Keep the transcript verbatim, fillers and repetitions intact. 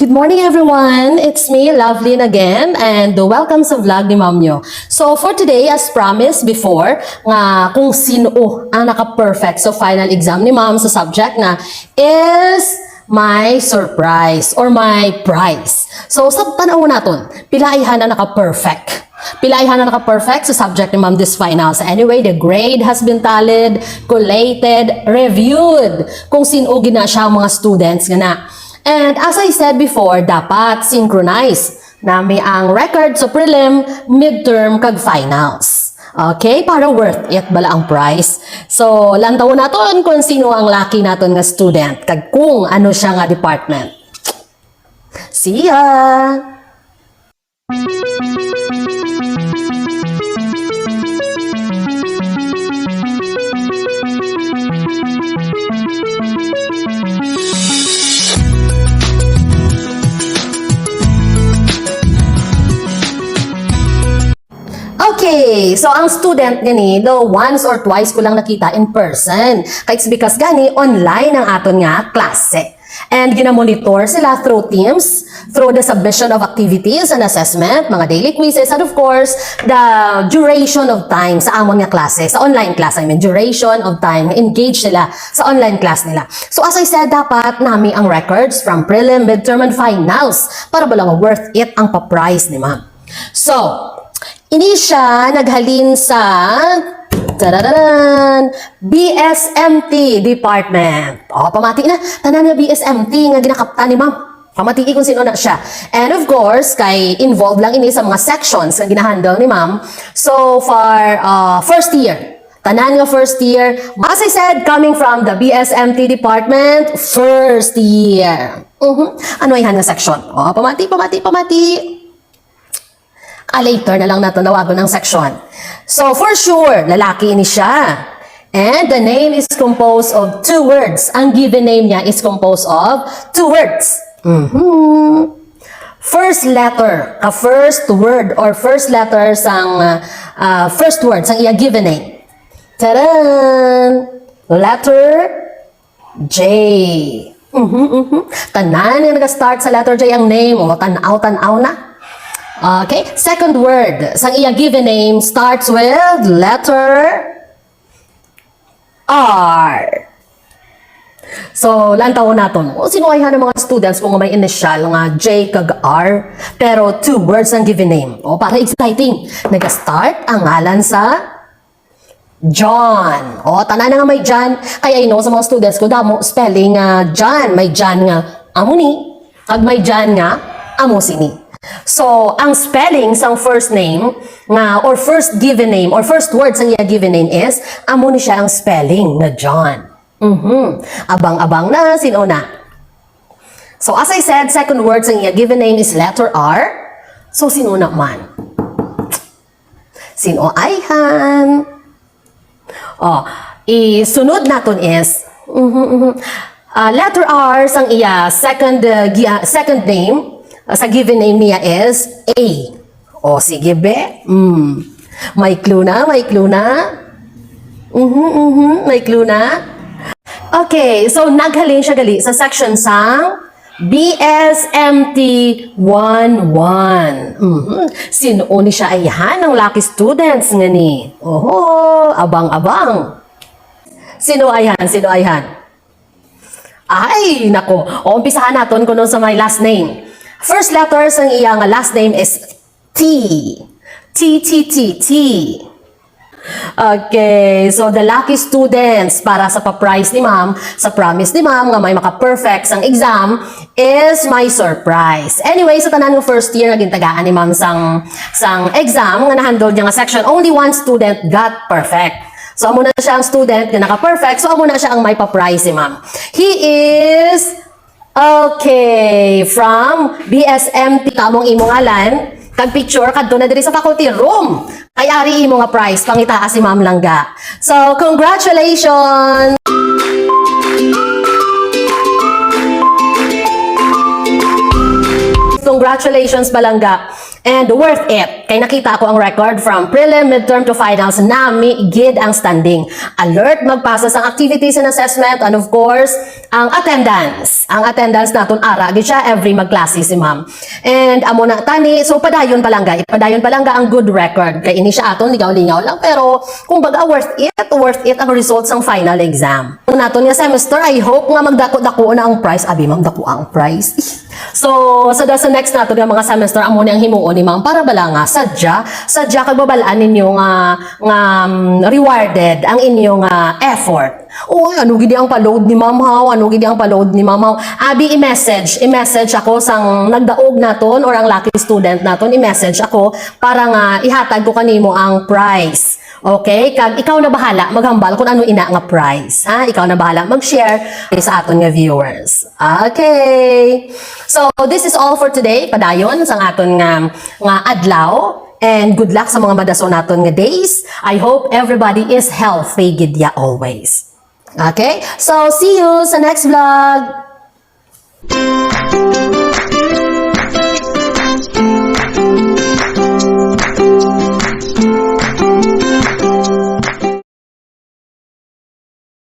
Morning, everyone! It's me, Lovelyn, again, and welcome sa vlog ni Ma'am nyo. So, for today, as promised before, nga kung sino ang naka-perfect sa final exam ni Ma'am sa subject nga is my surprise or my prize. So, sa tanaw naton, pila ayhan ang naka-perfect? Pila ayhan ang naka-perfect sa subject ni Ma'am this finals? Anyway, the grade has been tallied, collated, reviewed kung sino gina siya ang mga students nga na. And as I said before, dapat synchronize nami ang record sa prelim, midterm, kag finals. Okay? Para worth it bala ang prize. So, lantawon naton kung sino ang lucky naton nga student, kag kung ano siya nga department. See ya! Okay, so ang student gani, though once or twice ko lang nakita in person. Kay it's because gani online ang aton nga klase. And ginamonitor sila through Teams, through the submission of activities and assessment, mga daily quizzes, and of course, the duration of time sa amon nga klase, sa online class, I mean, duration of time, engage sila sa online class nila. So as I said, dapat nami ang records from prelim, midterm, and finals para bala worth it ang pa-prize ni ma'am. So, ini siya naghalin sa, tararan, B S M T department. O, pamati na. Tanan nga B S M T nga ginakaptan ni ma'am. Pamati kung sino na siya. And of course, kay involved lang ini sa mga sections nga ginahandle ni ma'am. So far, uh, first year. Tanan nga first year. As I said, coming from the B S M T department, first year. Mhm. Ano ayhan nga section? O, pamati, pamati, pamati. Ah, later na lang nato tawagon ang section. So, for sure, lalaki ini siya. And the name is composed of two words. Ang given name niya is composed of two words. Mhm. First letter, a first word or first letter sang, uh, uh, first word sang iya given name. Taran! Letter J. Mhm, mhm. Tanan nga nag-start sa letter J ang name, o, tan-aw, tan-aw na. Okay, second word sang iya given name starts with letter R. So, lantawon naton. O, sino ayhan ang mga students kung may initial nga J kag R, pero two words ang given name? O, para exciting. Nag-start ang ngalan sa John. O, tanan na nga may John. Kay I know sa mga students ko, damo spelling nga John. May John nga amo ni, kag may John nga amo sini. So, ang spelling sang first name nga, or first given name, or first word sang iya given name is, amo ni siya ang spelling nga John. Mhm. Abang-abang na, sino na? So, as I said, second word sang iya given name is letter R. So, sino na man? Sino ayhan? Oh, isunod naton is, mhm, mhm. Ah, letter R sang iya second, uh, gi-, ah, second name, ah, sa given name niya is A. O, sige, be. Mm. May clue na, may clue na. Mhm, mhm, may clue na. Okay, so naghalin siya gali sa section sang B S M T one one. Mhm. Sino ni siya ayhan ang lucky students nga ni? Oho, abang-abang. Sino ayhan? Sino ayhan? Ay, nako. O, umpisahan naton kuno sa may last name. First letter sang iya nga last name is T. T, T, T, T. Okay, so the lucky students para sa pa-prize ni ma'am, sa promise ni ma'am nga may maka-perfect sang exam is my surprise. Anyway, sa tanan nga first year nga gintagaan ni ma'am sang, sang exam nga nahandle niya nga section, only one student got perfect. So, amo na siya ang student nga naka-perfect. So, amo na siya ang may pa-prize ni ma'am. He is Okay, from B S M T, amo ang imo ngalan, kag picture, kadto na diri sa faculty room. Kay ari imo nga prize, pangitaa si Ma'am Langga. So, congratulations! Congratulations, Balangga. And worth it. Kay nakita ko ang record from prelim, midterm to finals, nami gid ang standing. Alert, magpasa sang activities and assessment, and of course, ang attendance. Ang attendance naton ara gid siya every magklase si ma'am. And amo na tani, so padayon pa lang ga, padayon pa lang ga ang good record. Kay ini siya aton ligaw-lingaw lang, pero kumbaga worth it, worth it ang results sang final exam. Naton nga semester, I hope nga magdako-dako na ang prize. Abi, ma'am, dako ang prize. So, sa, sa next nato nga mga semester, amo ni ang himuon ni ma'am para bala nga sadya, sadya kag babalaan ninyo nga, nga um, rewarded ang inyo nga effort. Uy, ano gid ang pa-load ni ma'am haw? Ano gid ang pa-load ni ma'am haw? Abi, i-message, i-message ako sang nagdaog naton or ang lucky student naton, i-message ako para nga ihatag ko kanimo ang prize. Okay? Kag ikaw na bahala maghambal kung ano ina nga prize. Ha? Ikaw na bahala mag-share sa aton nga viewers. Okay. So, this is all for today. Padayon sang aton nga, nga adlaw. And good luck sa mga madason naton nga days. I hope everybody is healthy gid ya always. Okay? So, see you sa next vlog.